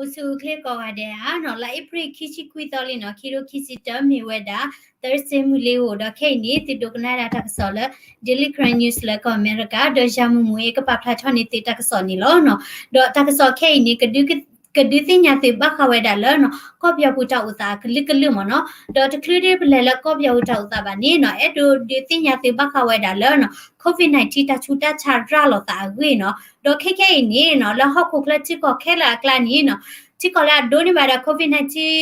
အိၣ်ဆူၣ်အိၣ်ချ့ကိးဂၤဒဲးဧါနီၤ, လါအ့ဖြ့ၣ်ခံဆံခွံသီလံနီၤ, ခံထိခံဆံတၢ မ့ၢ်ဝဲဒၣ် Thursday မုၢ်လ့ၤဧိၤ, ဒီးခဲအံၤန့ၣ် သုဒိကနၣ်ဒၣ်တၢ်ကစီၣ်လၢ Daily Karen News လၢကီၢ်အမဲရကၤ, ဒီးယၤမုၢ်မုၢ်အ့ ကပာ်ဖျါထီၣ်န့ၢ်သုတၢ်ကစီၣ်န့ၣ်လီၤနီၤ. ဒီးတၢ်ကစီၣ်ခဲအံၤန့ၣ် ကဒုးသ့ၣ်ညါသုဘၣ်ဃးဝဲဒၣ်လၢနီၤ ကီၢ်ပယီၤပူၤတၢ်အိၣ်သးအကလုာ်ကလုာ်မ့ၢ်နီၤ, ဒီးတချုးဒံးပလဲၤလၢကီၢ်ပယီၤပူၤတၢ်အိၣ်သးဘၣ်န့ၣ်နီၤ, အဲၣ်ဒိးဒုးသ့ၣ်ညါသုဘၣ်ဃးဝဲဒၣ်လၢနီၤ COVID nineteen တၢ်ဆူးတၢ်ဆါရၤလီၤသးအဂ့ၢ်နီၤ. ဒီးခဲခဲအံၤန့ၣ်နီၤ လၢဟီၣ်ခိၣ်ချၢထံကီၢ်ခဲလၢာ်အကျါန့ၣ်နီၤ, ထံကီၢ်လၢအဒိးန့ၢ်ဘၣ်ဒီး COVID nineteen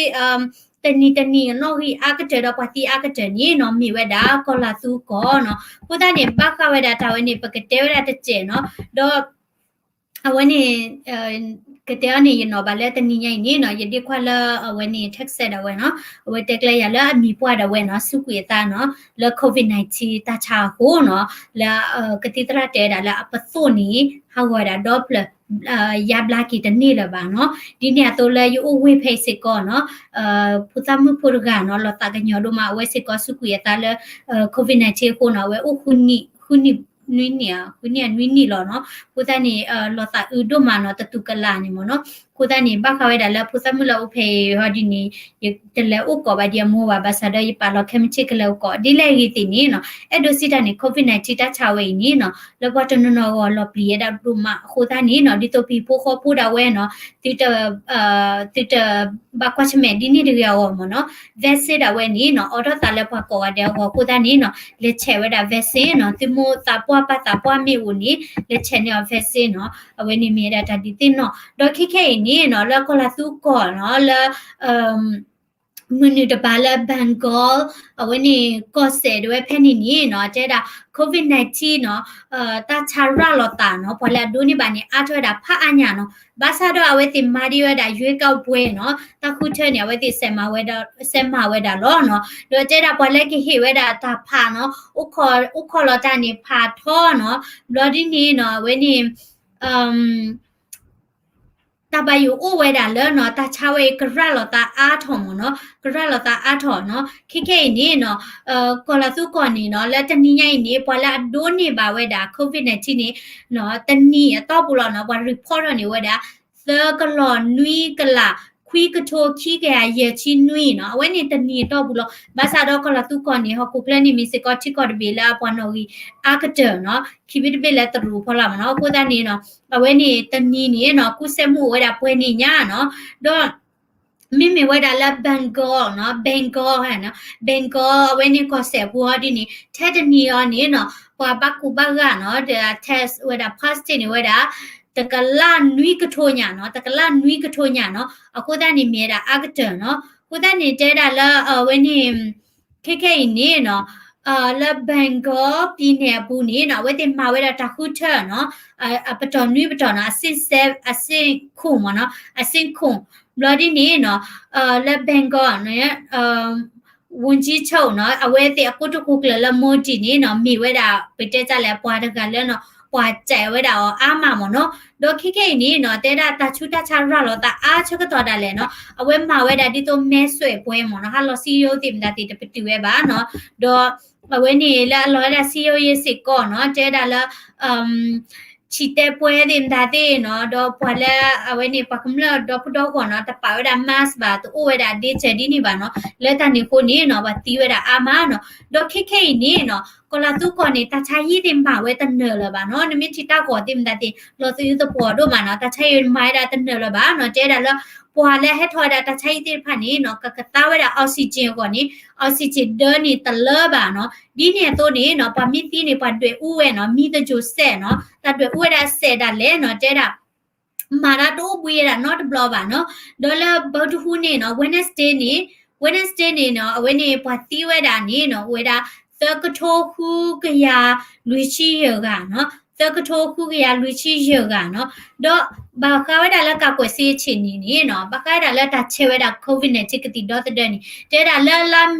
တနံၤတနံၤအနီၣ်ဂံၢ်အါကတၢၢ်ဒီးပှၤသံအါကတၢၢ်န့ၣ်နီၤ မ့ၢ်ဝဲဒၣ်ကီၢ်လၤသူကီၢ်နီၤ. အဃိသတးန့ၣ် ဘၣ်ဃးဝဲဒၣ်တၢ်ဝဲန့ၣ် ပကတဲဝဲဒၣ်တစဲးနီၤ, ဒီး အဝဲန့ၣ် ကတဲအီၤန့ၣ် ယနီၣ်ဘၣ်လၢတနံၤညါအံၤန့ၣ်နီၤ, ယဒ့ခွါလၢအဝဲန့ၣ် Texas ဒၣ်ဝဲနီၤ, အဝဲတဲကျဲယၤလၢအမံၤပှၢ်ဒၣ်ဝဲနီၤ စူးကွံာ်အသးနီၤ လၢ COVID nineteen တၢ်ဆါအဃိနီၤ, လၢကသံၣ်သရၣ်တဲဝဲဒၣ်လၢအပသိၣ်န့ၣ် ဟးဂီၤဝဲဒၣ်ဒီဖျၢၣ် ယါဘျါက့ၤတန့ၢ်လၢၤဘၣ်နီၤ. ဒ်န့ၣ်အသိးလၢယအိၣ်ဝ့ၢ်ဖဲအံၤစ့ၢ်ကီးနီၤ, ဖိသၣ်မုၣ်ဖိတဂၤနီၤ လီၤသးကညီၤဒိၣ်မး, အဝဲစ့ၢ်ကီးစူးကွံာ်အသးလၢ COVID nineteen အဃိနီၤ, အဝဲအိၣ်ဃုနံၣ် ဃုနံၣ် နွံနံၣ်ဧါ, ဃုနံၣ်ဧါ နွံနံၣ်လီၤနီၤ. အဃိသတးန့ၣ် လီၤသးအုးဒိၣ်မးနီၤ, တတူၢ်ကလာ်န့ၣ်မ့ၢ်နီၤ. အဃိသတးန့ၣ် ဘၣ်ဃးဝဲဒၣ်လၢဖိသၣ်မုၣ်လၢအိၣ်ဖဲအံၤဟီဒ်န့ၣ် ယတလဲၤအိၣ်ကိးဘၣ်ဒံးအမိၢ်ဘၣ်, ဘၣ်ဆၣ်ဒီးယပာ်လီၤခဲမုၢ်ဆ့ၣ်ကလဲၤအိၣ်ကိး, ဒ်လဲၣ်ဂ့ၤသ့ၣ်န့ၣ်နီၤ, အဲၣ်ဒိးစံးတၢ်န့ၣ် COVID nineteen တၢ်ဆါဝဲအံၤန့ၣ်နီၤ လၢပှၤတနီၤနီၤအဂီၢ်လီၤပျံၤဝဲဒၣ်ဒိၣ်မး. အဃိသတးန့ၣ်နီၤ ဒ်သိးပဟံၣ်ဖိဃီဖိဒၣ်ဝဲနီၤ သုတ သုတဘၣ်ကွၢ်ဆၢၣ်မဲာ်ဒ်န့ၣ်တဂ့ၤအဂီၢ်မ့ၢ်နီၤ, vaccine ဒၣ်ဝဲန့ၣ်နီၤ အိးထီၣ်သးလၢပှၤကိးဂၤဒဲးအဂီၢ်. အဃိသတးန့ၣ်နီၤ လဲၤဆဲးဝဲဒၣ် vaccine နီၤ, သုမိၢ်သးပှၢ်ပၢ်သးပှၢ်မ့ၢ်အိၣ်န့ၣ် လဲၤဆဲးန့ၢ်အီၤ vaccine နီၤ, အဝဲန့ၣ်မ့ၢ်ဝဲဒၣ်တၢ်ဒုးသ့ၣ်နီၣ်. ဒီးခဲခဲအံၤန့ၣ်နီၤ လၢကီၢ်လၤသူကီၢ်နီၤ လၢ မုၢ်နုာ်တပၤလၢ Bengal အဝဲန့ၣ်ကီၢ်စဲၣ်ဒၣ်ဝဲဖဲန့ၣ်န့ၣ်နီၤ တဲဒၣ် COVID nineteen နီၤ တၢ်ဆါရၤလီၤသးနီၤ ပှၤလၢအဒိးန့ၢ်ဘၣ်န့ၣ် အါထီၣ်ဝဲဒၣ်ဖးအါညါနီၤ. ဘၣ်ဆၣ်ဒီးအဝဲသ့ၣ်မၤဒံးဝဲဒၣ် ရွေးကောက်ပွဲ နီၤ တၢ်ဃုထၢန့ၣ် အဝဲသ့ၣ်စဲးမၤဝဲဒၣ်လီၤနီၤ. ဒီးတဲဒၣ်ပှၤလၢကဟ့ၣ်ဝဲဒၣ်တၢ်ဖးနီၤ အိၣ်ခိးလီၤတၢ်န့ၣ်ဖးထီနီၤ. ဘျီဒ်န့ၣ်နီၤ အဝဲန့ၣ် တၢ်ဘၣ်ယိၣ်အိၣ်ဝဲဒၣ်လၢနီၤ တၢ်ဆါဝဲအံၤကရၤလီၤသးအါထီၣ်မ့ၢ်နီၤ, ကရၤလီၤသးအါထီၣ်နီၤ. ခဲခဲအံၤန့ၣ်နီၤ ကီၢ်လၤသူကီၢ်န့ၣ်နီၤ လၢတနံၤညါအံၤန့ၣ် ပှၤလၢအဒိးန့ၢ်ဘၣ်ဝဲဒၣ် COVID nineteen န့ၣ် တနံၤအတီၢ်ပူၤလီၤနီၤ ပှၤ report ထီၣ်န့ၢ်ဝဲဒၣ် သၢကလီၢ်နွံကလး ခွံကထိခံကယၤယဲၢ်ဆံနွံနီၤ. အဝဲန့ၣ်တနံၤအတီၢ်ပူၤလီၤ. ဘၣ်ဆၣ်ဒီးကီၢ်လၤသူကီၢ်န့ၣ် ဟီၣ်ခိၣ်ချၢန့ၣ်မ့ၢ်စ့ၢ်ကီးထံကီၢ်တဘ့ၣ်လၢအပှၤနီၣ်ဂံၢ်အါကတၢၢ်နီၤ, ခံဘ့ၣ်တဘ့ၣ်လၢတရူးဖီလာ်မ့ၢ်နီၤ. အဃိသတးန့ၣ်နီၤ အဝဲန့ၣ်တနံၤန့ၣ်နီၤ ကူးစက်မှုအိၣ်ဝဲဒၣ်ပှဲၤန့ၢ်ညါနီၤ. ဒီး မ့မ့ၢ်ဝဲဒၣ်လၢ Bengal နီၤ Bengal နီၤ Bengal အဝဲန့ၣ်ကီၢ်စဲၣ်ပူၤဟီဒ်န့ၣ် ထဲတနံၤအံၤန့ၣ်နီၤ ပှၤဘၣ်ကူးဘၣ်ဂာ်နီၤ ဒီး test ဝဲဒၣ် positive န့ၣ်ဝဲဒၣ် တကလးနွံကထိညါနီၤ, တကလးနွံကထိညါနီၤ. အဃိသတးန့ၣ်မ့ၢ်ဝဲဒၣ်အါကတၢၢ်နီၤ. အဃိသတးန့ၣ်တဲဒၣ်လၢအဝဲန့ၣ် ခဲခဲအံၤန့ၣ်နီၤ လၢ Bengal ပြည်နယ် အပူၤန့ၣ်နီၤ အဝဲသ့ၣ်မၤဝဲဒၣ်တၢ်ဃုထၢနီၤ အပတီၢ်နွံပတီၢ်နီၤ အဆင့် ဆယ့် အဆင့်ခုနစ်မ့ၢ်နီၤ အဆင့်ခုနစ် ဘျီဒ်န့ၣ်နီၤ လၢ Bengal န့ၣ် ဝန်ကြီးချုပ် နီၤ အဝဲသ့ၣ်အကိတိာ်ခိၣ်ကျၢၢ်လၢ Modi န့ၣ်နီၤ မ့ၢ်ဝဲဒၣ် ပတဲတၢ်လဲၣ် ပှၤတဂၤလၢနီၤ ပှၤစဲးဝဲဒၣ်အီၤအါမးမ့ၢ်နီၤ. ဒီးခဲခဲအံၤန့ၣ်နီၤ တဲဒၣ်တၢ်ဆူးတၢ်ဆါရၤလီၤသးအါဆၢကတီၢ်ဒၣ်လဲာ်နီၤ အဝဲမၤဝဲဒၣ်ဒ်သိးမဲဆွယ်ပွဲမ့ၢ်နီၤ ဟါလီၤစံယိၤသ့ၣ်မတၤသ့ၣ်တပတုာ်ဝဲဘၣ်နီၤ. ဒီး အဝဲန့ၣ်လၢအလီၤဝဲဒၣ်စံယိၤယဲၢ်စ့ၢ်ကီးနီၤ တဲဝဲဒၣ်လၢ ဆံၣ်တဲပွဲသ့ၣ်မတၤသ့ၣ်နီၤ ဒီးပှၤလၢအဝဲန့ၣ် ပှၤကမျၢၢ်ဒီဖုဒီဂီၢ်နီၤ တပာ်ဝဲဒၣ် mask ဘၣ် တအိၣ်ဝဲဒၣ်ဒ့စၢၤဒ်န့ၣ်ဘၣ်နီၤ လၢတၢ်န့ၣ်အဃိန့ၣ်နီၤ ပှၤသံဝဲဒၣ်အါမးနီၤ. ဒီးခဲခဲအံၤန့ၣ်နီၤ ကီၢ်လၤသူကီၢ်န့ၣ် တၢ်ဆါဟံၣ်သ့ၣ်မၤဝဲတနၢၤလၢၤဘၣ်နီၤ နမ့ၢ်ထံၣ်တၢ်ဂီၤသ့ၣ်မတၤသ့ၣ် လီၤသယုသပှီၤဒိၣ်မးနီၤ တၢ်ဆါဟံၣ်မၤဝဲဒၣ်တနၢၤလၢၤဘၣ်နီၤ တဲဒၣ်လၢ ပှၤလၢဟဲထီၣ်ဝဲဒၣ်တၢ်ဆါဟံၣ်သ့ၣ်တဖၣ်န့ၣ်နီၤ ကကသါဝဲဒၣ် oxygen အဂီၢ်န့ၣ် oxygen ဒၢန့ၣ်တလၢဘၣ်နီၤ ဒ်န့ၣ်အသိးန့ၣ်နီၤ ပှၤမ့ၢ်သံန့ၣ် ပှၤဒွဲၣ်အူဝဲနီၤ မံသဂြိၤစဲးနီၤ တၢ်ဒွဲၣ်အူဝဲဒၣ်စဲးဒၣ်လဲာ်နီၤ တဲဒၣ် မၤတၢ်တအိၣ်ဘှံးဝဲဒၣ်နီတဘျီဘၣ်နီၤ. ဒီးလၢဘီတဟူန့ၣ်နီၤ Wednesday န့ၣ် Wednesday န့ၣ်နီၤ အဝဲန့ၣ်ပှၤသံဝဲဒၣ်န့ၣ်နီၤ အိၣ်ဝဲဒၣ် သၢကထိဃုကယၤလွံၢ်ဆံယဲၢ်ဂၤနီၤ သၢကထိဃုကယၤလွံၢ်ဆံယဲၢ်ဂၤနီၤ. ဒီးဘၣ်ဃးဝဲဒၣ်လၢ ကာကွယ်ဆေးအခြေအနေ န့ၣ်နီၤ ဘၣ်ဃးဝဲဒၣ်လၢတၢ်ဆဲးဝဲဒၣ် COVID nineteen ကသံၣ်ဒီသဒၢန့ၣ် တဲဝဲဒၣ်လၢ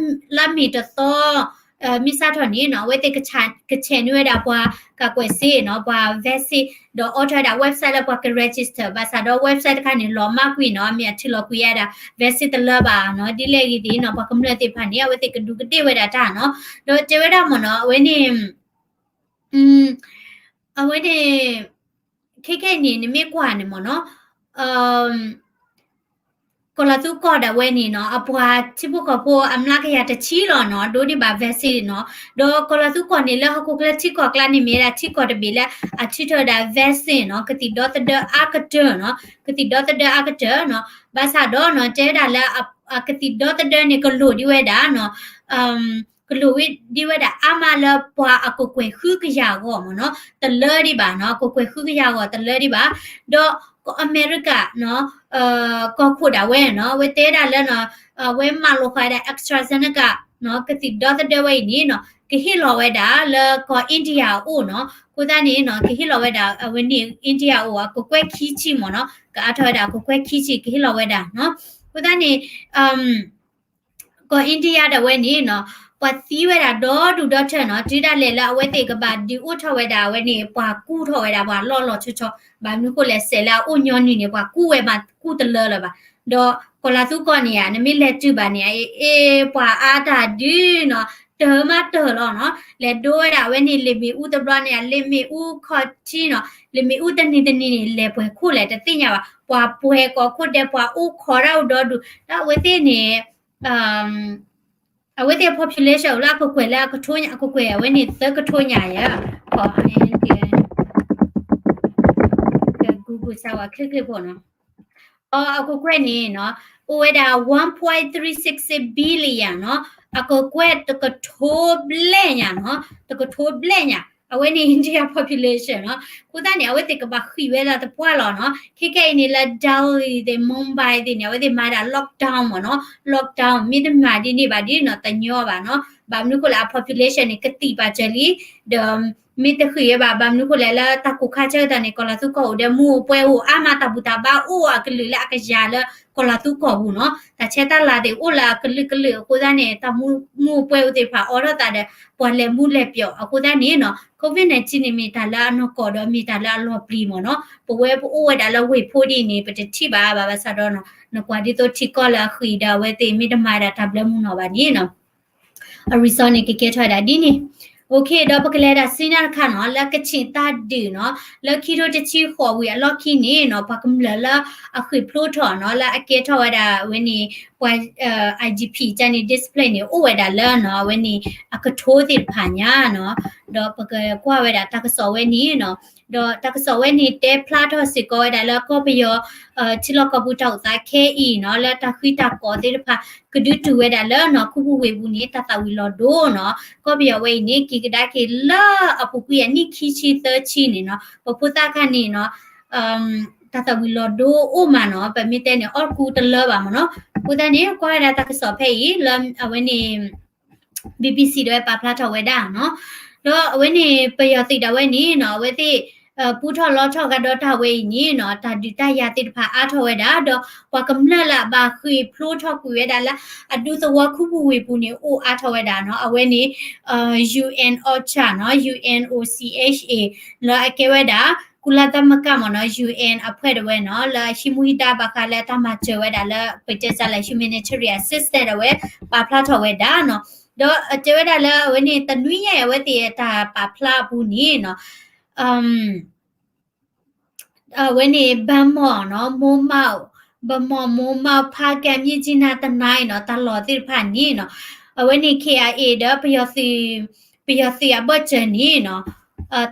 လါမ့ၤတသီ မ့ၢ်စးထီၣ်န့ၣ်နီၤ အဝဲသ့ၣ်ကဆဲးန့ၢ်ဝဲဒၣ်ပှၤ ကာကွယ်ဆေး နီၤ ပှၤ vaccine ဒီးအိးထီၣ်ဝဲဒၣ် website လၢပှၤက register ဘၣ်ဆၣ်ဒီး website တခါန့ၣ် လီၤမၢ်ကွံာ်နီၤ မ့ၢ်အထုးလီၤကွံာ်ဝဲဒၣ် vaccine တလၢဘၣ်နီၤ ဒ်လဲၣ်ဂ့ၤသ့ၣ်နီၤ ပှၤကမျၢၢ်သ့ၣ်တဖၣ်န့ၣ် အဝဲသ့ၣ်ကဒူးကဒ့ၣ်ဝဲဒၣ်တၢ်နီၤ ဒီးတဲဝဲဒၣ်မ့ၢ်နီၤ အဝဲန့ၣ် အဝဲန့ၣ် ခဲခဲအံၤန့ၣ် နမ့ၢ်ကွၢ်န့ၣ်မ့ၢ်နီၤ အ ကီၤလၤသူကီၢ်ဒၣ်ဝဲန့ၣ်နီၤ အပှၤထံဖိကီၢ်ဖိအမျးကယၤတဆံလီၤနီၤ ဒိးန့ၢ်ဘၣ် vaccine နီၤ. ဒီးကီၤလၤသူကီၢ်န့ၣ် လၢဟီၣ်ခိၣ်ချၢထံကီၢ်အကျါန့ၣ် မ့ၢ်ဝဲဒၣ်ထံကီၢ်တဘ့ၣ်လၢ အထုးထီၣ်ဝဲဒၣ် vaccine နီၤ ကသံၣ်ဒီသဒၢအါကတၢၢ်နီၤ ကသံၣ်ဒီသဒၢအါကတၢၢ်နီၤ. ဘၣ်ဆၣ်ဒီးနီၤ တဲဝဲဒၣ်လၢ ကသံၣ်ဒီသဒၢန့ၣ် ကလိၣ်ဒံးဝဲဒၣ်နီၤ ကလိၣ်ဒံးဝဲဒၣ်အါမးလၢပှၤအကကွဲၢ်ဃုကယၤအဂီၢ်မ့ၢ်နီၤ တလၢဒံးဘၣ်နီၤ ကကွဲၢ်ဃုကယၤအဂီၢ်တလၢဒံးဘၣ်. ဒီးအမဲရကၤနီၤ ကီၢ်ခိၣ်ဒၣ်ဝဲနီၤ အဝဲတဲဒၣ်လၢနီၤ အဝဲမၤလိာ်ဃာ်ဝဲဒၣ် AstraZeneca နီၤ ကသံၣ်ဒီသဒၢဝဲအံၤန့ၣ်နီၤ ကဟ့ၣ်လီၤဝဲဒၣ်လၢကီၢ် India အအိၣ်နီၤ. အဃိသတးန့ၣ်နီၤ ကဟ့ၣ်လီၤဝဲဒၣ် အဝဲန့ၣ် India အအိၣ် အကကွဲၢ်ခံဆံမ့ၢ်နီၤ ကအါထီၣ်ဝဲဒၣ်အကကွဲၢ်ခံဆံ ကဟ့ၣ်လီၤဝဲဒၣ်နီၤ. အဃိသတးန့ၣ် ကီၢ် India ဒၣ်ဝဲန့ၣ်နီၤ ပှၤသံဝဲဒၣ်ဒီဒူၣ်ဒီထၢနီၤ တုၤဒၣ်လဲာ်လၢအဝဲသ့ၣ်ကဘၣ်ဒုးအိၣ်ထီၣ်ဝဲဒၣ်အဝဲန့ၣ် ပှၤကူၣ်ထီၣ်ဝဲဒၣ်ပှၤလီၢ်လီၢ်ဆီဆီ ဘၣ်မနုၤဃိလဲၣ် စဲးလၢအအိၣ်ညီနုၢ်န့ၣ် ပှၤကူၣ်ဝဲမးကူၣ်တလၢလၢၤဘၣ်. ဒီးကီၤလၤသူကီၢ်န့ၣ်ဧါ နမ့ၢ်လဲၤတုၤဘၣ်န့ၣ် အ့ ပှၤအါတၢ်ဒုးနီၤ တၢၢ်မးတၢၢ်လီၤနီၤ လဲၤဒိဝဲဒၣ်အဝဲန့ၣ် လ့ၣ်မ့ၣ်အူတဘျီန့ၣ် လ့ၣ်မ့ၣ်အူခီၣ်ထံးနီၤ လ့ၣ်မ့ၣ်အူတနံၤတနံၤန့ၣ် လဲၤပှဲၤခိၣ်လဲၣ်တသ့ၣ်ညါဘၣ် ပှၤပှဲၤကီၢ်ခိၣ်ဒဲး ပှၤအိၣ်ခိးတၢ်အိၣ်ဒီဒူၣ် ဒီးအဝဲသ့ၣ်န့ၣ် အဝဲသ့ၣ် population အိၣ်လၢအကကွဲၢ်လၢအကထိညါ အကကွဲၢ်အဝဲန့ၣ်သၢကထိညါယဲ က Google စၢ်ဝဲချ့ချ့ဖိနီၤ အကကွဲၢ်န့ၣ်နီၤ အိၣ်ဝဲဒၣ် one point three six billion နီၤ အကကွဲၢ်တကထိဘျဲၣ်ညါနီၤ တကထိဘျဲၣ်ညါ အဝဲန့ၣ် India population နီၤ အဃိသတးန့ၣ် အဝဲသ့ၣ်ကဘၣ်ဃံးဝဲဒၣ်သပှၢ်လီၤနီၤ ခဲခဲအံၤန့ၣ်လၢ Delhi သ့ၣ် Mumbai သ့ၣ်န့ၣ် အဝဲသ့ၣ်မၤဒၣ် lockdown မ့ၢ်နီၤ lockdown မ့ၢ်တမၤဒ်န့ၣ်ဘၣ်ဒ်နီၤ တညီဘၣ်နီၤ ဘၣ်မနုၤဃိလဲၣ် အ population န့ၣ် ကသံၣ်ပာ်စၢၤလံ ဒီး မ့ၢ်တဃံးဝဲဘၣ် ဘၣ်မနုၤဃိလဲၣ် လၢတၢ်ကိၢ်ခါဆၢကတီၢ်န့ၣ် ကီၤလၤသူကီၢ်အိၣ်ဒီးမူးအိၣ်ပှဲၤအိၣ်အါမး တၢ်ဘူၣ်တၢ်ဘါအိၣ်အကလုာ်လၢအကယၤလၢ ကီၤလၤသူကီၢ်ပူၤနီၤ တၢ်ဆဲးတၢ်လၤသ့ၣ်အိၣ်လၢအကလုာ်ကလုာ်အဃိသတးန့ၣ် တၢ်မူးအိၣ်ပှဲၤအိၣ်သ့ၣ်တဖၣ်အိးထီၣ်သးဒီး ပှၤလဲၤမူးလဲၤပျီၤအဃိသတးန့ၣ်နီၤ COVID nineteen န့ၣ် မ့ၢ်တၢ်လၢအနီၢ်ကီၢ်ဒီးမ့ၢ်တၢ်လၢအလီၤပျံၤမ့ၢ်နီၤ ပဝဲပအိၣ်ဝဲဒၣ်လၢဝ့ၢ်ဖိဒ်န့ၣ် ပတထံၣ်ဘၣ်ဘၣ်ဘၣ်ဆၣ်ဒီးနီၤ နကွၢ်ဒ်သိးထံကီၢ်လၢအဃံးဒီးအဝဲသ့ၣ်မ့ၢ်တမၤဒၣ်တၢ်ဘျၢမုၢ်နီၤဘၣ်န့ၣ်နီၤ အresultန့ၣ် ကကဲထီၣ်ဝဲဒၣ်ဒ်န့ၣ် OK ဒီးပကလဲၤဒၣ်ဆူညါတခါနီၤ လၢကချ့ၣ်တၢ်ဒုးနီၤ လၢခံထိတဆံဃိးဝံၤအလီၢ်ခံန့ၣ်နီၤ ပှၤကမျၢၢ်လၢအဃ့ၢ်ဖျိထီၣ်နီၤ လၢအကဲထီၣ်ဝဲဒၣ်ဝဲန့ၣ် ပှၤ IDP ကန့ၣ် displaced န့ၣ် အိၣ်ဝဲဒၣ်လၢနီၤ အဝဲန့ၣ် အကထိသ့ၣ်တဖၣ်ညါနီၤ ဒီးပကကွၢ်ဝဲဒၣ်တၢ်ကစီၣ်ဝဲန့ၣ်နီၤ ဒီးတၢ်ကစီၣ်ဝဲန့ၣ် တဲဖျါထီၣ်စ့ၢ်ကီးဝဲဒၣ်လၢကီၢ်ပယီၤ ထံလီၢ်ကီၢ်ပူၤတၢ်အိၣ်သးခဲအံၤနီၤ လၢတၢ်ဃံတၢ်ကီၢ်သ့ၣ်တဖၣ် ကဒုးတုၤဝဲဒၣ်လၢနီၤ ခူပူၤဝ့ၢ်ပူၤန့ၣ် တၢ်သၣ်ဝံၤလီၤဒိနီၤ ကီၢ်ပယီၤဝဲအံၤန့ၣ် က့ၤကဒါက့ၤလၢအပူၤကွံာ်အနံၣ်ခံဆံသၢဆံန့ၣ်နီၤ ပဖိသၣ်ခါန့ၣ်နီၤ တၢ်သၣ်ဝံၤလီၤဒိအိၣ်မးနီၤ ပမ့ၢ်တဲန့ၣ် အီၣ်ကူတလၢဘၣ်မ့ၢ်နီၤ အဃိသတးန့ၣ် ကွၢ်ဝဲဒၣ်တၢ်ကစီၣ်ဖဲအံၤ လၢအဝဲန့ၣ် BBC ဒၣ်ဝဲပာ်ဖျါထီၣ်ဝဲဒၣ်နီၤ ဒီးအဝဲန့ၣ် ပယီၤသုးဒၣ်ဝဲန့ၣ်နီၤ အဝဲသ့ၣ် ပူထီၣ်လီထီၣ်ကဒီးတၢ်ဝဲအံၤန့ၣ်နီၤ တၢ်ဒုးတၢ်ယၤသ့ၣ်တဖၣ်အါထီၣ်ဝဲဒၣ် ဒီးပှၤကမျၢၢ်လၢအဘၣ်ဃ့ၢ်ဖျိထီၣ်ကွံာ်ဝဲဒၣ်လၢ အဒူသဝီခူပူၤဝ့ၢ်ပူၤန့ၣ် အိၣ်အါထီၣ်ဝဲဒၣ်နီၤ အဝဲန့ၣ် UN OCHA နီၤ UNOCHA လၢအကဲဝဲဒၣ် ကုလသမဂ္ဂမ့ၢ်နီၤ UN အဖွဲ့ဒၣ်ဝဲနီၤ လၢအဟံးမူဟံးဒါဘၣ်ဃးလၢတၢ်မၤစၢၤဝဲဒၣ်လၢ ပတဲစ့ၢ်လၢ humanitarian assistance ဒၣ်ဝဲ ပာ်ဖျါထီၣ်ဝဲဒၣ်နီၤ ဒီးတဲဝဲဒၣ်လၢအဝဲန့ၣ် တနွံညါအံၤအဝဲသ့ၣ်တၢ်ပာ်ဖျါအပူၤန့ၣ်နီၤ အဝဲန့ၣ် ဘၣ်မီၢ်နီၤ မိၢ်မၢ် ဘၣ်မီၢ် မိၢ်မၢ် ဖးကၢ် မြစ်ကြီးနား တနီၤနီၤ တၢ်လီၢ်သ့ၣ်တဖၣ်န့ၣ်နီၤ အဝဲန့ၣ် KIA ဒီးပယီၤသုး ပယီၤသုးအဘၢၣ်စၢၤန့ၣ်နီၤ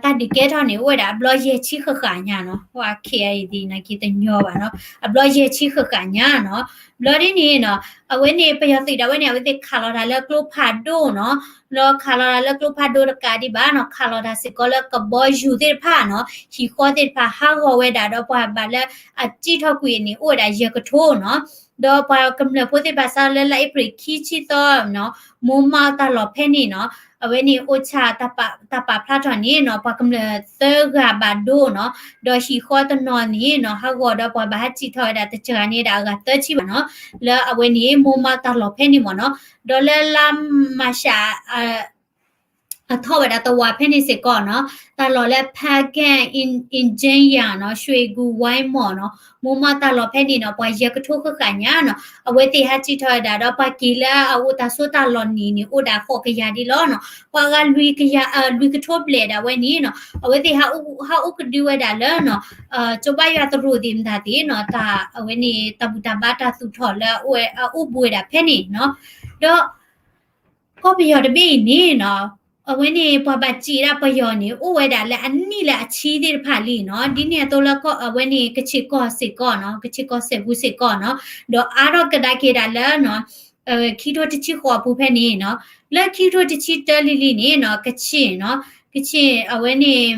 တၢ်ဒုးကဲထီၣ်န့ၣ် အိၣ်ဝဲဒၣ်အဘျီယဲၢ်ဆံဃၣ်ဃၣ်ညါနီၤ ပှၤ KIA သ့ၣ်နာ်က့တညီဘၣ်နီၤ အဘျီယဲၢ်ဆံဃၣ်ဃၣ်ညါနီၤ ဘျီဒ်န့ၣ်နီၤ အဝဲန့ၣ် ပယီၤသုးဒၣ်ဝဲန့ၣ် အဝဲသ့ၣ်ခးလီၤတၢ်လၢကျိဖးဒိၣ်နီၤ လၢခးလီၤတၢ်လၢကျိဖးဒိၣ်တကးဒံးဘၣ်နီၤ ခးလီၤတၢ်စ့ၢ်ကီးလၢကဘီယူၤသ့ၣ်တဖၣ်နီၤ ဟံၣ်ဃီသ့ၣ်တဖၣ်ဟးဂီၤဝဲဒၣ် ဒီးပှၤဘၣ်လၢအစံၣ်ထီၣ်ကွံာ်န့ၣ် အိၣ်ဝဲဒၣ်ယဲၢ်ကထိနီၤ ဒီးပှၤကမျၢၢ်ဖိသ့ၣ်တဖၣ်စးလၢလါအ့ဖြ့ၣ်ခံဆံသီနီၤ မိၢ်မၢ်တၢ်လီၢ်ဖဲန့ၣ်နီၤ အဝဲန့ၣ် OCHA တၢ်ပာ်ဖျါထီၣ်န့ၣ်နီၤ ပှၤကမျၢၢ်သၢဂၤဘၣ်ဒိနီၤ ဒီးဟံၣ်ဃီတနီၤန့ၣ်နီၤ ဟးဂီၤဒီးပှၤဘၣ်ဟးစံၣ်ထီၣ်ဝဲဒၣ်တစှၤန့ၣ်ဒၣ် အဂၤသၢဆံဘၣ်နီၤ လၢအဝဲန့ၣ် မိၢ်မၢ်တၢ်လီၢ်ဖဲန့ၣ်မ့ၢ်နီၤ ဒီးလၢလါမၢ်ၡး အထီၣ်ဝဲဒၣ်သဝီဖဲန့ၣ်စ့ၢ်ကီးနီၤ, တၢ်လီၢ်လၢ ဖးကဲၣ် အင် အင်ကၠ့ယၤနီၤ, ရွှေကူဝိုင်းမော်နီၤ, မိၢ်မီၢ်တၢ်လီၢ်ဖဲန့ၣ်နီၤ, ပှၤယဲၢ်ကထိဃၣ်ဃၣ်ညါနီၤ, အဝဲသ့ၣ်ဟးစံၣ်ထီၣ်ဝဲဒၣ်ဒီး ပှၤက့ၤလၢအအိၣ်တၢ်စိတၢ်လီၢ်န့ၣ်န့ၣ် အိၣ်ဒၣ်ဃိးကယၤဒ်လီၤနီၤ, ပှၤဂၤလွံၢ်ကယၤ လွံၢ်ကထိဘျဲၣ်ဒၣ်ဝဲန့ၣ်နီၤ, အဝဲသ့ၣ် ဟးအိၣ်ကဒုဝဲဒၣ်လၢနီၤ, ကၠိဘါယွၤသရိာ်သ့ၣ်မတၤသ့ၣ်နီၤ, တၢ်အဝဲန့ၣ် တၢ်ဘူၣ်တၢ်ဘါတၢ်သူၣ်ထီၣ်လၢအအိၣ်ဘူးဝဲဒၣ်ဖဲန့ၣ်နီၤ, ဒီး ကီၢ်ပယီၤတဘ့ၣ်အံၤန့ၣ်နီၤ, အဝဲန့ၣ်ပှၤဘၣ်စံးဒၣ်ပယီၤန့ၣ် အိၣ်ဝဲဒၣ်လၢအနံၣ်လၢအဆံသ့ၣ်တဖၣ်လံနီၤ, ဒ်န့ၣ်အသိးလၢအဝဲန့ၣ် ကခ့ၣ်ကီၢ်စ့ၢ်ကီးနီၤ, ကခ့ၣ်ကီၢ်စဲၣ်ပူၤစ့ၢ်ကီးနီၤ, ဒီးအါထီၣ်ကဒါက့ၤဒၣ်လၢနီၤ, ခံကထိတဆံဃိးအပူၤဖဲန့ၣ်နီၤ, လၢခံကထိတဆံတၢလံၤလံၤန့ၣ်နီၤ, ကခ့ၣ်နီၤ, ကခ့ၣ်အဝဲန့ၣ်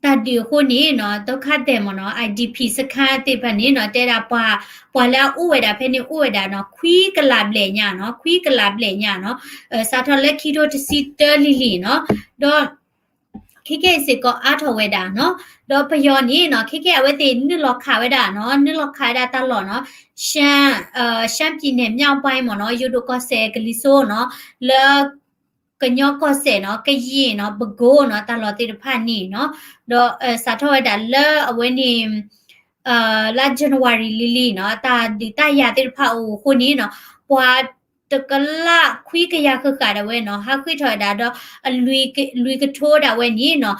တၢ်ဒုးအဃိန့ၣ်နီၤ, ဒုက္ခသည်မ့ၢ်နီၤ, အိၣ်ဒီပံၣ် စခန်းသ့ၣ်တဖၣ်န့ၣ်နီၤ, တဲဒၣ်ပှၤ ပှၤလၢအအိၣ်ဝဲဒၣ်ဖဲန့ၣ်အိၣ်ဝဲဒၣ်နီၤ, ခွံကလးဘျဲၣ်ညါနီၤ, ခွံကလးဘျဲၣ်ညါနီၤ, စးထီၣ်လၢခံကထိတဆံတၢလံၤလံၤနီၤ, ဒီး ခဲကဲအံၤစ့ၢ်ကီးအါထီၣ်ဝဲဒၣ်နီၤ, ဒီးပယီၤန့ၣ်နီၤ, ခဲကဲအဝဲသ့ၣ်နုာ်လီၤခးဝဲဒၣ်နီၤ, နုာ်လီၤခးဝဲဒၣ်တၢ်လီၢ်နီၤ, ရှမ်းပြည်နယ်မြောက်ပိုင်းမ့ၢ်နီၤ, ယိၤဒိၣ်ကီၢ်စဲၣ်ကလံၤစိးနီၤ, လၢ ကညီကီၢ်စဲၣ်နီၤ, ကယ့ၢ်နီၤ, ပကိနီၤ, တၢ်လီၢ်သ့ၣ်တဖၣ်န့ၣ်နီၤ, ဒီးစးထီၣ်ဝဲဒၣ်လၢအဝဲန့ၣ် လါ January လံၤလံၤနီၤ, တၢ်ဒုးတၢ်ယၤသ့ၣ်တဖၣ်အိၣ်အဃိန့ၣ်နီၤ, ပှၤတကလးခွံကယၤဃၣ်ဃၣ်ဒၣ်ဝဲနီၤ, ဟးဃ့ၢ်ထီၣ်ဝဲဒၣ်ဒီး အလွံၢ်ကထိဒၣ်ဝဲန့ၣ်နီၤ,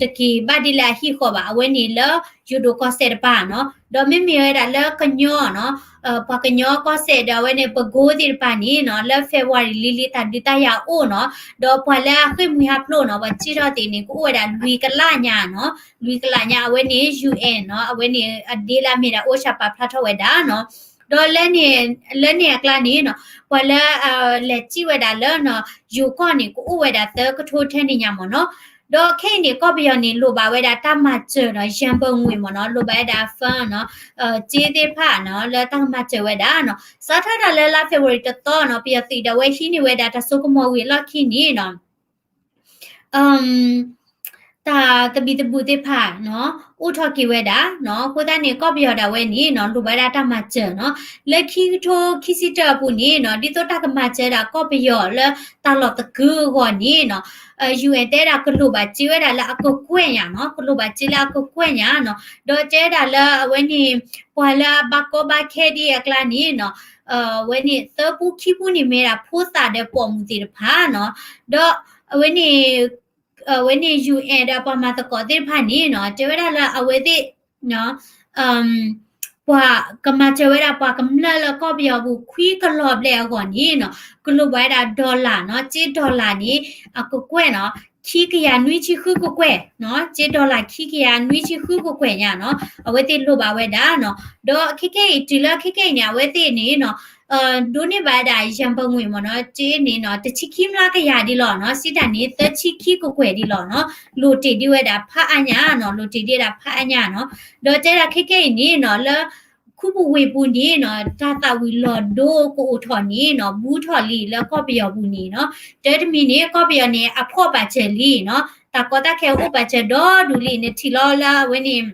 တက့ၤဘၣ်ဒ်လၢအဟံၣ်ဃီဘၣ်, အဝဲန့ၣ်လၢယိၤဒိၣ်ကီၢ်စဲၣ်တပၤနီၤ, ဒီးမ့မ့ၢ်ဝဲဒၣ်လၢကညီနီၤ, ပှၤကညီကီၢ်စဲၣ်ဒီးအဝဲန့ၣ် ပကိသ့ၣ်တပၤန့ၣ်နီၤ, လၢ February လံၤလံၤ တၢ်ဒုးတၢ်ယၤအိၣ်နီၤ, ဒီးပှၤလၢအဃ့ၢ်မှံဟးဖျိးနီၤ, ပှၤစံၣ်ထီၣ်သ့ၣ်န့ၣ် ကအိၣ်ဝဲဒၣ်လွံၢ်ကလးညါနီၤ, လွံၢ်ကလးညါ အဝဲန့ၣ် UN နီၤ, အဝဲန့ၣ်အဒ့လၢအမ့ၢ်ဒၣ် OCHA ပာ်ဖျါထီၣ်ဝဲဒၣ်နီၤ, ဒီးလၢန့ၣ်အကျါန့ၣ်နီၤ, ပှၤလၢ လဲၤစံၣ်ဝဲဒၣ်လၢနီၤ, ယိၤကီၢ်န့ၣ် ကအိၣ်ဝဲဒၣ်သၢကထိထဲန့ၣ်ညါမ့ၢ်နီၤ, ဒီးခဲအံၤန့ၣ် ကီၢ်ပယီၤန့ၣ် လိၣ်ဘၣ်ဝဲဒၣ်တၢ်မၤစၢၤနီၤ, ရန်ပုံငွေ မ့ၢ်နီၤ, လိၣ်ဘၣ်ဝဲဒၣ် fund နီၤ, စ့သ့ၣ်တဖၣ်နီၤ, လၢတၢ်ကမၤစၢၤဝဲဒၣ်နီၤ, စးထီၣ်ဒၣ်လၢလါ February တသီနီၤ, ပယီၤသုးဒၣ်ဝဲဟံးန့ၢ်ဝဲဒၣ်တၢ်စိကမီၤဝံၤအလီၢ်ခံန့ၣ်နီၤ တၢ်သဘံၣ်သဘုၣ်သ့ၣ်တဖၣ်နီၤ, အိၣ်ထီၣ်က့ၤဝဲဒၣ်နီၤ, အဃိသတးန့ၣ် ကီၢ်ပယီၤဒၣ်ဝဲန့ၣ်နီၤ, လိၣ်ဘၣ်ဝဲဒၣ်တၢ်မၤစၢၤနီၤ, လၢခံကထိခံဆံတၢအပူၤန့ၣ်နီၤ, ဒ်သိးတၢ်ကမၤစၢၤဒၣ်ကီၢ်ပယီၤလၢတၢ်လီၢ်သကုၤအဂီၢ်န့ၣ်နီၤ, UN တဲဒၣ်ကလိၣ်ဘၣ်စ့ဝဲဒၣ်လၢအကကွဲၢ်ညါနီၤ, ကလိၣ်ဘၣ်စ့လၢအကကွဲၢ်ညါနီၤ, ဒီးတဲဒၣ်လၢအဝဲန့ၣ် ပှၤလၢအဘၣ်ကီဘၣ်ခဲဒ်အကျါန့ၣ်နီၤ, အဝဲန့ၣ်သၢပူခံပူန့ၣ်မ့ၢ်ဒၣ်ဖိသၣ်ဒီးပိာ်မုၣ်သ့ၣ်တဖၣ်နီၤ, ဒီးအဝဲန့ၣ် အဝဲန့ၣ် UN ဒီးပှၤမၤသကိးသ့ၣ်တဖၣ်န့ၣ်နီၤ, တဲဝဲဒၣ်လၢအဝဲသ့ၣ် ပှၤကမၤစၢၤဝဲဒၣ်ပှၤကမျၢၢ်လၢကီၢ်ပယီၤပူၤ ခွံကလီၤဘျဲၣ်အဂီၢ်န့ၣ်နီၤ, ကလိၣ်ဘၣ်ဝဲဒၣ် dollar နီၤ, စ့ dollar န့ၣ် အကကွဲၢ်နီၤ, ခံကယၤနွံဆံဃုကကွဲၢ်နီၤ, စ့ dollar ခံကယၤနွံဆံဃုကကွဲၢ်ညါနီၤ, အဝဲသ့ၣ်လိၣ်ဘၣ်ဝဲဒၣ်နီၤ, ဒီးခဲကဲအံၤ တုၤလၢခဲကဲအံၤန့ၣ် အဝဲသ့ၣ်န့ၣ်နီၤ ဒိးန့ၢ်ဘၣ်ဝဲဒၣ် ရန်ပုံငွေ မ့ၢ်နီၤ, စ့န့ၣ်နီၤ တဆံခံမျးကယၤဒ်လီၤနီၤ, စံးတၢ်န့ၣ် သၢဆံခံကကွဲၢ်ဒ်လီၤနီၤ, လိၣ်တ့ၢ်ဒံးဝဲဒၣ်ဖးအါညါနီၤ, လိၣ်တ့ၢ်ဒံးဝဲဒၣ်ဖးအါညါနီၤ, ဒီးတဲဒၣ်ခဲကဲအံၤန့ၣ်နီၤ လၢ ခူပူၤဝ့ၢ်ပူၤန့ၣ်နီၤ တၢ်သၣ်ဝံၤလီၤဒိကအိၣ်ထီၣ်န့ၣ်နီၤ ဘူးထီၣ်လံလၢကီၢ်ပယီၤပူၤန့ၣ်နီၤ, တၢ်တမံၤန့ၣ် ကီၢ်ပယီၤန့ၣ် အဖှီၣ်ပာ်စၢၤလံနီၤ, တၢ်ကီတၢ်ခဲအိၣ်ပာ်စၢၤဒီဒူၣ်လံ, နထံၣ်လီၤလၢအဝဲန့ၣ်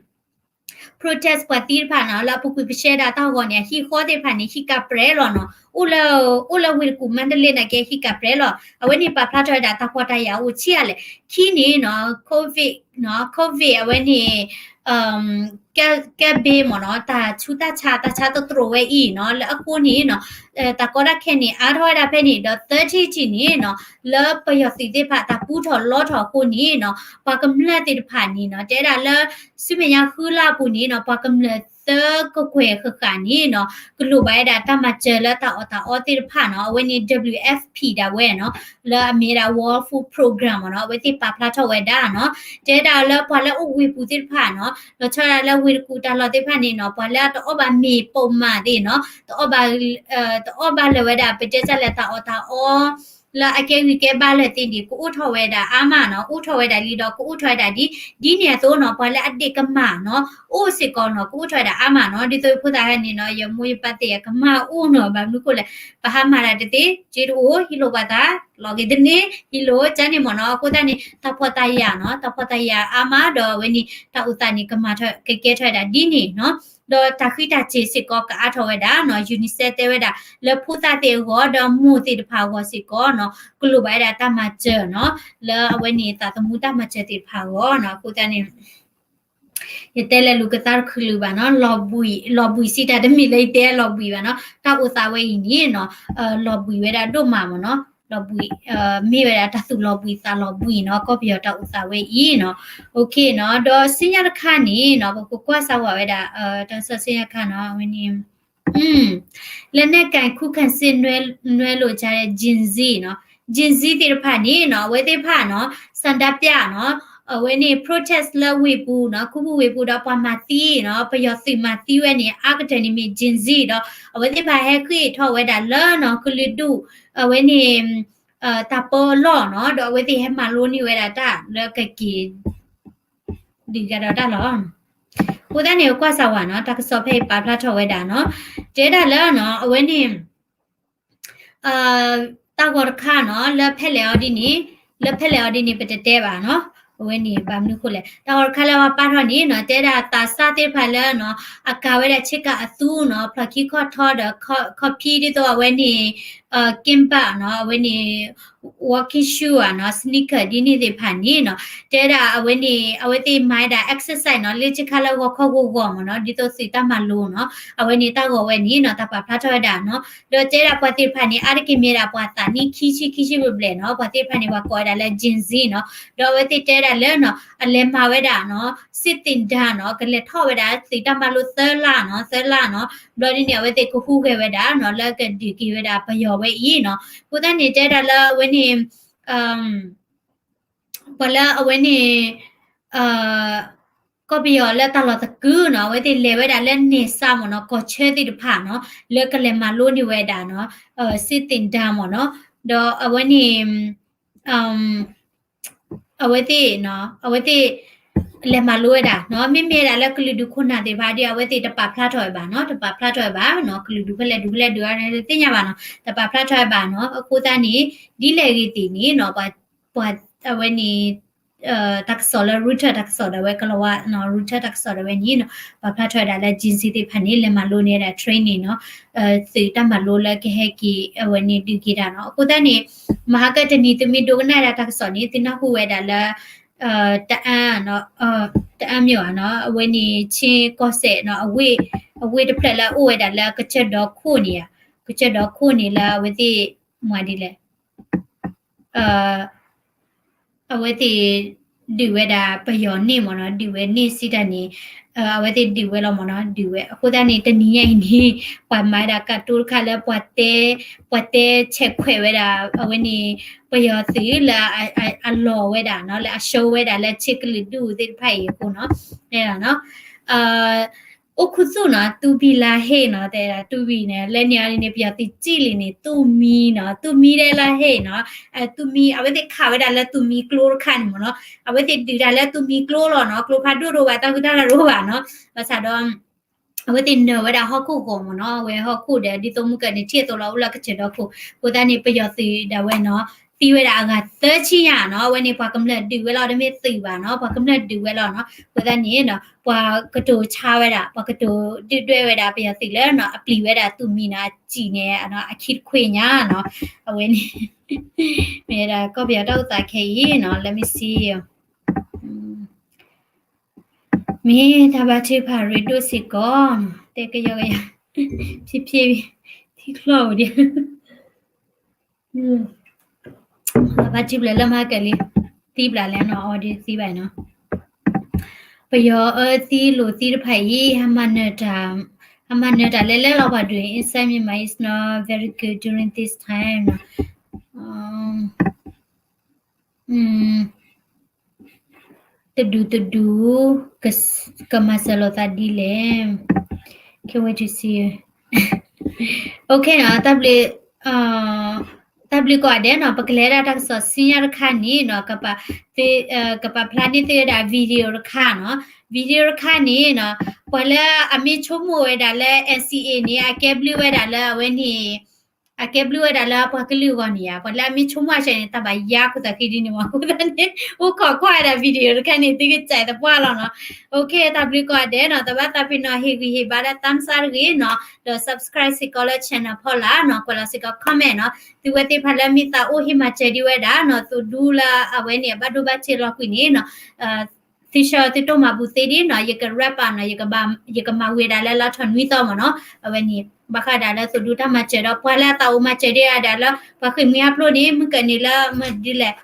protest ပှၤသံတဖၣ်နီၤ လၢအပူၤကွံာ်ပရှဲဒၣ်တၢ်ဂီၤန့ၣ် အဟံၣ်ဃီသ့ၣ်တဖၣ်န့ၣ် ဟံးကပြဲးလီၤနီၤ, အိၣ်လၢ အိၣ်လၢဝ့ၢ်တကူၣ် မါတလ့နာ်က့ ဟံးကပြဲးလီၤ, အဝဲန့ၣ်ပာ်ဖျါထီၣ်ဝဲဒၣ်တၢ်ဖှီၣ်တၢ်ယာ်အိၣ်ဆံးအါလဲၣ်, ခံန့ၣ်နီၤ COVID နီၤ COVID အဝဲန့ၣ် ကဲဘ့မ့ၢ်နီၤ တၢ်ဆူးတၢ်ဆါ တၢ်ဆါသတြိာ်ဝဲအံၤနီၤ လၢအဃိန့ၣ်နီၤ တၢ်ကီတၢ်ခဲန့ၣ် အါထီၣ်ဝဲဒၣ်ဖဲန့ၣ် ဒီးသၢထံၣ်တထံၣ်န့ၣ်နီၤ လၢပယီၤသုးသ့ၣ်တဖၣ် တၢ်ပူထီၣ်လီထီၣ်အဃိန့ၣ်နီၤ ပှၤကမျၢၢ်သ့ၣ်တဖၣ်န့ၣ်နီၤ တဲဒၣ်လၢ ဆူမဲာ်ညါဃုလါအပူၤန့ၣ်နီၤ ပှၤကမျၢၢ်သၢကကွဲၢ်ဃၣ်ဃၣ်န့ၣ်နီၤ ကလိၣ်ဘၣ်ဝဲဒၣ်တၢ်မၤစၢၤလၢတၢ်အီၣ်တၢ်အီသ့ၣ်တဖၣ်နီၤ အဝဲန့ၣ် WFP ဒၣ်ဝဲနီၤ လၢအမ့ၢ်ဝဲဒၣ် World Food Program မ့ၢ်နီၤ အဝဲသ့ၣ်ပာ်ဖျါထီၣ်ဝဲဒၣ်နီၤ တဲဒၣ်လၢပှၤလၢအအိၣ်ဝ့ၢ်ပူၤသ့ၣ်တဖၣ်နီၤ လီၤဆီဒၣ်လၢဝ့ၢ်တကူၣ်တၢ်လီၢ်သ့ၣ်တဖၣ်န့ၣ်နီၤ ပှၤလၢအတအီၣ်ဘၣ်မ့ၤပိာ်မးသ့ၣ်နီၤ တအီၣ်ဘၣ် တအီၣ်ဘၣ်လၢၤဝဲဒၣ် ပတဲတၢ်လၢတၢ်အီၣ်တၢ်အီ လၢအကဲဂံၢ်ကဲဘါလၢၤသ့ၣ်န့ၣ် ကအိၣ်ထီၣ်ဝဲဒၣ်အါမးနီၤ အိၣ်ထီၣ်ဝဲဒၣ်လံဒီး ကအိၣ်ထီၣ်ဝဲဒၣ်ဒ် ဒ်န့ၣ်အသိးနီၤ ပှၤလၢအဒ့ၣ်ကမၢ်နီၤ အိၣ်စ့ၢ်ကီးနီၤ ကအိၣ်ထီၣ်ဝဲဒၣ်အါမးနီၤ ဒ်သိးဖိသၣ်ဟဲန့ၣ်နီၤ ယမိၢ်ယပၢ်သ့ၣ်အကမၢ်အိၣ်နီၤ ဘၣ်မနုၤဃိလဲၣ် ပဟါမၢ်တၢ်တသ့ စ့တအိၣ် ဟံးလိာ်ပှၤသး လီၤက့ၤတန့ၢ် ဟံးလိာ်ကန့ၣ်မ့ၢ်နီၤ အဃိသတးန့ၣ် တၢ်ဖှီၣ်တၢ်ယာ်နီၤ တၢ်ဖှီၣ်တၢ်ယာ်အါမးဒီးအဝဲန့ၣ် တၢ်အိၣ်သးန့ၣ် ကမၤထီၣ်ကကဲထီၣ်ဝဲဒၣ်ဒ်န့ၣ်နီၤ ဒီးတၢ်ဃံးတၢ်စ့ၤစ့ၢ်ကီးကအါထီၣ်ဝဲဒၣ်နီၤ, UNICEF တဲဝဲဒၣ် လၢဖိသၣ်သ့ၣ်အဂီၢ် ဒီးမိၢ်သ့ၣ်တဖၣ်အဂီၢ်စ့ၢ်ကီးနီၤ, ကလိၣ်ဘၣ်ဝဲဒၣ်တၢ်မၤစၢၤနီၤ, လၢအဝဲန့ၣ်သးသမူတၢ်မၤစၢၤသ့ၣ်တဖၣ်အဂီၢ်နီၤ, အဃိသတးန့ၣ် ယတဲလၢလူၤကသါတချုးဘၣ်နီၤ, လီၤဘှံး, လီၤဘှံးစံးတၢ်တမ့ၢ်လၢယတဲလီၤဘှံးဘၣ်နီၤ, တၢ်အိၣ်သးဝဲအံၤန့ၣ်နီၤ, လီၤဘှံးဝဲဒၣ်ဒိၣ်မးမ့ၢ်နီၤ, လီၤဘှံး, မ့ၢ်ဝဲဒၣ်တၢ်သူၣ်လီၤဘှံးသးလီၤဘှံးနီၤ, ကီၢ်ပယီၤတၢ်အိၣ်သးဝဲအံၤနီၤ, OK နီၤ, ဒီးဆူညါတခါန့ၣ်နီၤ, ပကကွၢ်စၢ်ဝဲဒၣ်, တၢ်ကစီၣ်ဆူညါတခါနီၤ, အဝဲန့ၣ် လက်နက်ကိုင်ခုခံစစ်နွဲ, နွဲလို့ကြားတဲ့ Gen Z နီၤ, Gen Z သ့ၣ်တဖၣ်န့ၣ်နီၤ, အဝဲသ့ၣ်တဖၣ်နီၤ, ဆန္ဒပြနီၤ, အဝဲန့ၣ် protest လၢဝ့ၢ်ပူၤနီၤ, ခူပူၤဝ့ၢ်ပူၤဒီးပှၤမၤသံနီၤ, ပယီၤသုးမၤသံဝဲန့ၣ် အါကတၢၢ်န့ၣ်မ့ၢ် Gen Z ဒီး အဝဲသ့ၣ်တဖၣ်ဟဲဃ့ၢ်ထီၣ်ဝဲဒၣ်လၢနီၤ, ကလုာ်ဒူၣ်, အဝဲန့ၣ် တၢ်ပၢအလီၢ်နီၤ, ဒီးအဝဲသ့ၣ်ဟဲမၤလိန့ၢ်ဝဲဒၣ်တၢ်လၢကက့ၤ ဒုးကဒီးတၢ်လီၤ. အဃိသတးန့ၣ် ပကွၢ်စၢ်ဝဲနီၤ, တၢ်ကစီၣ်ဖဲအံၤပာ်ဖျါထီၣ်ဝဲဒၣ်နီၤ, တဲဒၣ်လၢနီၤ, အဝဲန့ၣ် တၢ်ဂီၤတခါနီၤ, လၢဖဲလဲၣ်အီၤဒ်န့ၣ်, လၢဖဲလဲၣ်အီၤဒ်န့ၣ် ပတတဲဘၣ်နီၤ, အဝဲန့ၣ် ဘၣ်မနုၤဃိလဲၣ်, တၢ်ဂီၤတခါလၢပာ်ဖျါထီၣ်န့ၣ်နီၤ, တဲဒၣ်သးစၢ်သ့ၣ်တဖၣ်လၢနီၤ, အကၤဝဲဒၣ်ဆ့ကၤအသူနီၤ, ဖျိးခံခီၣ်ထီဒီး ခီၣ်ဖံးဒ်သိးအဝဲန့ၣ် က့ဘၣ်နီၤ, အဝဲန့ၣ် walking shoe နီၤ, sneaker ဒ်န့ၣ်သ့ၣ်တဖၣ်န့ၣ်နီၤ, တဲဒၣ်အဝဲန့ၣ် အဝဲသ့ၣ်မၤဝဲဒၣ် exercise နီၤ, လၢဆ့ကၤလၢဂီၤခီဂီၤဂီၤမ့ၢ်နီၤ, ဒ်သိးသုးတၢ်မၤလိနီၤ, အဝဲန့ၣ်တၢ်ဂီၤဝဲန့ၣ်နီၤ, တၢ်ပာ်ဖျါထီၣ်ဝဲဒၣ်နီၤ, ဒီးတဲဒၣ်ပှၤသ့ၣ်တဖၣ်န့ၣ် အါတက့ၢ်မ့ၢ်ဒၣ်ပှၤသးနံၣ်ခံဆံခံဆံဘျဲၣ်ဘျဲၣ်နီၤ, ပှၤသ့ၣ်တဖၣ်န့ၣ် ပှၤကိးဝဲဒၣ်လၢ Gen Z နီၤ, ဒီးအဝဲသ့ၣ်တဲဒၣ်လၢနီၤ, အလဲၤမၤဝဲဒၣ်နီၤ, စစ်သင်တန်းနီၤ, ကလဲၤထီၣ်ဝဲဒၣ်သုးတၢ်မၤလိသၢလါနီၤ, သၢလါနီၤ, ဘျီဒ်န့ၣ် အဝဲသ့ၣ်ကဟူးဂဲၤဝဲဒၣ်နီၤ, လၢကဒုးက့ၤဝဲဒၣ်ပယီၤဝဲအံၤနီၤ, အဃိသတးန့ၣ် တဲဒၣ်လၢအဝဲန့ၣ် ပှၤလၢအဝဲန့ၣ် ကီၢ်ပယီၤလၢတၢ်လီၢ်သကုၤနီၤ, အဝဲသ့ၣ်လဲၤဝဲဒၣ်လၢန့ၣ်စါမ့ၢ်နီၤ, ကီၢ်ဆၢသ့ၣ်တဖၣ်နီၤ, လၢကလဲၤမၤလိန့ၢ်ဝဲဒၣ်နီၤ, စစ်သင်တန်းမ့ၢ်နီၤ, ဒီးအဝဲန့ၣ် အဝဲသ့ၣ်, အဝဲသ့ၣ် လဲၤမၤလိဝဲဒၣ်နီၤ, မ့မ့ၢ်ဝဲဒၣ်လၢကလုာ်ဒူၣ်ခိၣ်နၢ်သ့ၣ်တဖၣ်ဒီး အဝဲသ့ၣ်တပာ်ဖျါထီၣ်ဝဲဘၣ်နီၤ, တပာ်ဖျါထီၣ်ဝဲဘၣ်နီၤ, ကလုာ်ဒူၣ်ဖဲလဲၣ်ဒူၣ်ဖဲလဲၣ်ဒူၣ်အါန့ၣ် သ့ၣ်ညါဘၣ်နီၤ, တပာ်ဖျါထီၣ်ဝဲဘၣ်နီၤ, အဃိသတးန့ၣ် ဒ်လဲၣ်ဂ့ၤသ့ၣ်န့ၣ်နီၤ, ပှၤအဝဲန့ၣ် တၢ်ကစီၣ်လၢ Reuters တၢ်ကစီၣ်ဒၣ်ဝဲကလီၤဝါနီၤ, Reuters တၢ်ကစီၣ်ဒၣ်ဝဲန့ၣ်နီၤ, ပာ်ဖျါထီၣ်ဝဲဒၣ်လၢ Gen Z သ့ၣ်တဖၣ်န့ၣ် လဲၤမၤလိန့ၢ်ဝဲဒၣ် training နီၤ, သုးတၢ်မၤလိလၢကဟဲက့ၤအဝဲန့ၣ်ဒုးက့ၤတၢ်နီၤ, အဃိသတးန့ၣ် မဟါကတနံၤသုးမ့ၢ်ဒိကနၣ်ဝဲဒၣ်တၢ်ကစီၣ်န့ၣ် သုနၢ်ဟူဝဲဒၣ်လၢ တအၣ်, တအၣ်မ့ၢ်ဧါနီၤ, အဝဲန့ၣ် ချင်းကီၢ်စဲၣ်နီၤ, အဝ့ၢ်တဖျၢၣ်လၢအအိၣ်ဝဲဒၣ်လၢကစၢၢ်ဒီခိၣ်န့ၣ်ဧါ, ကစၢၢ်ဒီခိၣ်န့ၣ်လၢအဝဲသ့ၣ် မၤဒ်လဲၣ် အဝဲသ့ၣ်ဒုးဝဲဒၣ်ပယီၤန့ၢ်မ့ၢ်နီၤ, ဒုးဝဲန့ၢ်စံးတၢ်န့ၣ်, အဝဲသ့ၣ်ဒုးဝဲလီၤမ့ၢ်နီၤ, ဒုးဝဲ. အဃိသတးန့ၣ် တနံၤညါအံၤန့ၣ် ပှၤမၤဝဲဒၣ်ကတိၤတခါလၢ ပှၤတဲဆဲးခွဲးဝဲဒၣ် အဝဲန့ၣ် ပယီၤသုးလၢအလီၤဝဲဒၣ်နီၤ, လၢအရှုံးဝဲဒၣ်လၢဆ့ကလုာ်ဒူၣ်သ့ၣ်တဖၣ်အံၤအဃိနီၤ, တဲဒၣ်နီၤ အိၣ်ခူသူၣ်နီၤ, တူၢ်ဘံၣ်လါဟ့ၣ်နီၤ, တဲဒၣ်တူၢ်ဘံၣ်န့ၣ် လၢန့ၣ်အီၤဒ်န့ၣ် ပယီၤသုးစံးလံန့ၣ် တူၢ်မံနီၤ, တူၢ်မံဒဲလါဟ့ၣ်နီၤ, တူၢ်မံ အဝဲသ့ၣ်ခးဝဲဒၣ်လၢတူၢ်မံကျိတခါန့ၣ်မ့ၢ်နီၤ, အဝဲသ့ၣ်ဒုးတၢ်လၢတူၢ်မံကျိလီၤနီၤ, ကျိဖးဒိၣ်ဒိၣ်ဘၣ် တၢ်ဂုၢ်တၢ်ဂၤတအိၣ်ဘၣ်နီၤ, ဘၣ်ဆၣ်ဒီး အဝဲသ့ၣ်နၢၤဝဲဒၣ်ဟီၣ်ခိၣ်ဂီၤမ့ၢ်နီၤ, အဝဲဟီၣ်ခိၣ်ဒီး ဒ်သိးမုၢ်ကၢန့ၣ် ထံၣ်အသိးလီၤအိၣ်လၢကစၢၢ်ဒီခိၣ်, အဃိသတးန့ၣ် ပယီၤသုးဒၣ်ဝဲနီၤ, သံဝဲဒၣ်အဂၤသၢဆံညါနီၤ, အဝဲန့ၣ် ပှၤကမျၢၢ်ဒုးဝဲလီၤ, တမ့ၢ်သုးဘၣ်နီၤ, ပှၤကမျၢၢ်ဒုးဝဲလီၤနီၤ, အဃိသတးန့ၣ် ပှၤကတိၤဆါဝဲဒၣ်, ပှၤကတိၤဒုၣ်ဒွဲၣ်ဝဲဒၣ် ပယီၤသုးလၢနီၤ, အပျံၤဝဲဒၣ်တူၢ်မံနီၤ, အစံးန့ၣ် အခံတခွ့ၣ်ညါနီၤ, အဝဲန့ၣ် မ့ၢ်ဒၣ်ကီၢ်ပယီၤတၢ်အိၣ်သးခဲအံၤနီၤ, let me see မ့ၢ်တၢ်ဘါထုကဖၣ်ရ့ဒိၣ်စ့ၢ်ကီး, တဲကယီကယီ, ဖြည်းဖြည်း, ထံချီၣ်ဝဲဒၣ်, ဘါထုဘျဲၣ်လၢမၤကဲလံ, သံဘျဲၣ်လဲၣ်နီၤ, အီၤဒ်သံဘၣ်နီၤ, ပယီၤအၢသံလိာ်သံတဖၣ်အံၤ, ဟးမၤနၢၤတၢ်လဲၣ်လဲၣ်လီၤ, ပှၤဒုး inside Myanmar is not very good during this time နီၤ, တဒူၣ်တဒူၣ် ကမၤစၢၤလိာ်သးဒ်လဲၣ်, can't wait to see you, OK နီၤ, တၢ်ဘျုးကိးဂၤဒဲးနီၤ, ပကလဲၤဒၣ်တၢ်ကစီၣ်ဆူညါတခါန့ၣ်နီၤ, ကပာ်ဖျါန့ၢ်သုဝဲဒၣ် video တခါနီၤ, video တခါန့ၣ်နီၤ, ပှၤလၢအမ့ၢ်ဆိကမိၣ်ဝဲဒၣ်လၢ NCA န့ၣ် အကဲဘျုးဝဲဒၣ်လၢအဝဲန့ၣ် အကဲဘျုးဝဲဒၣ်လၢပှၤကလုာ်အဂီၢ်န့ၣ်ဧါ, ပှၤလၢအမ့ၢ်ဆိကမိၣ်အဆၢန့ၣ် တၢ်ဘၣ်ယါခိၣ်သးဃံဒ်န့ၣ်မး, အဃိသတးန့ၣ် အိၣ်ခိးကွၢ်ဝဲဒၣ် video တခါန့ၣ် သုကစဲးသပှၢ်လီၤနီၤ. တၢ်ဘျုးကိးဂၤဒဲးနီၤ, တဘၣ်သးပ့ၤနီၣ် ဟ့ၣ်ဂံၢ်ဟ့ၣ်ဘါလၢ thumbs up တဂ့ၤနီၤ, ဒီး subscribe စ့ၢ်ကီးလၢ channel ဖီလာ်နီၤ, ကွဲးလီၤစ့ၢ်ကီး comment နီၤ, သုဝဲသ့ၣ်တဖၣ်လၢမ့ၢ်သးအိၣ်ဟ့ၣ်မၤစၢၤဒံးဝဲဒၣ်နီၤ, သိၣ်ဒူလၢအဝဲန့ၣ် အဘၣ်ဒိဘၣ်ထံးလီၤကွံာ်န့ၣ်နီၤ သုဆှၢသုတိၢ်မၤပူၤသ့ဒံးနီၤ, ယက wrap up နီၤ, ယကမၤဝံၤဒၣ်လၢလါထီၣ်နွံသီမးနီၤ, အဝဲန့ၣ် ဘၣ်ဃးဒၣ်လၢသိၣ်ဒူတၢ်မၤစၢၤဒီး ပှၤလၢအသးအိၣ်မၤစၢၤဒံးဒၣ်လၢ ပှၤဃ့ၢ်မှံဟးဖျိးန့ၣ် မုၢ်ကနံၤလၢမနုၤဒ်လဲၣ်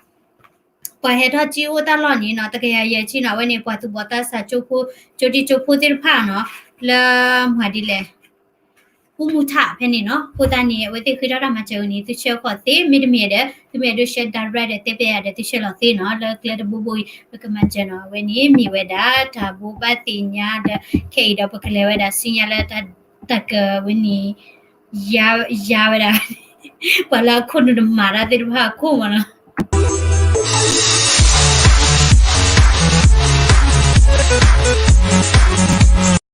ပှၤဟဲထီၣ်ကၠံအိၣ်တၢ်လီၢ်န့ၣ်နီၤ, တကယၤယဲၢ်ဆံနီၤ, အဝဲန့ၣ် ပှၤသူၣ်ဘီၣ်သးစၢ်ကၠိဖိ, ကၠိတံကၠိဖိသ့ၣ်တဖၣ်နီၤ, လၢမနုၤဒ်လဲၣ် အူမူထးဖဲန့ၣ်နီၤ, အဃိသတးန့ၣ် အဝဲသ့ၣ်ဃ့ထီၣ်တၢ်မၤစၢၤဝဲန့ၣ် သုဆှၢဃီၤသ့, မ့တမ့ၢ်ဒီး သုမ့ၢ်အဲၣ်ဒိးဆှၢ direct ဒီး တဲပျဲယၤဒီး သုဆှၢလီၤသ့နီၤ, လၢကျဲတဘိဘိအံၤ ပကမၤစၢၤနီၤ, အဝဲန့ၣ်မ့ၢ်ဝဲဒၣ် တၢ်ဘိးဘၣ်သ့ၣ်ညါဒီး ခဲအံၤဒီးပကလဲၤဝဲဒၣ်ဆူညါလၢ တၢ်ကဝဲန့ၣ် ယါ, ယါဝဲဒၣ် ပှၤလၢအခိၣ်နူာ်တမၤတၢ်သ့ၣ်တဖၣ်အခိၣ်မးနီၤ.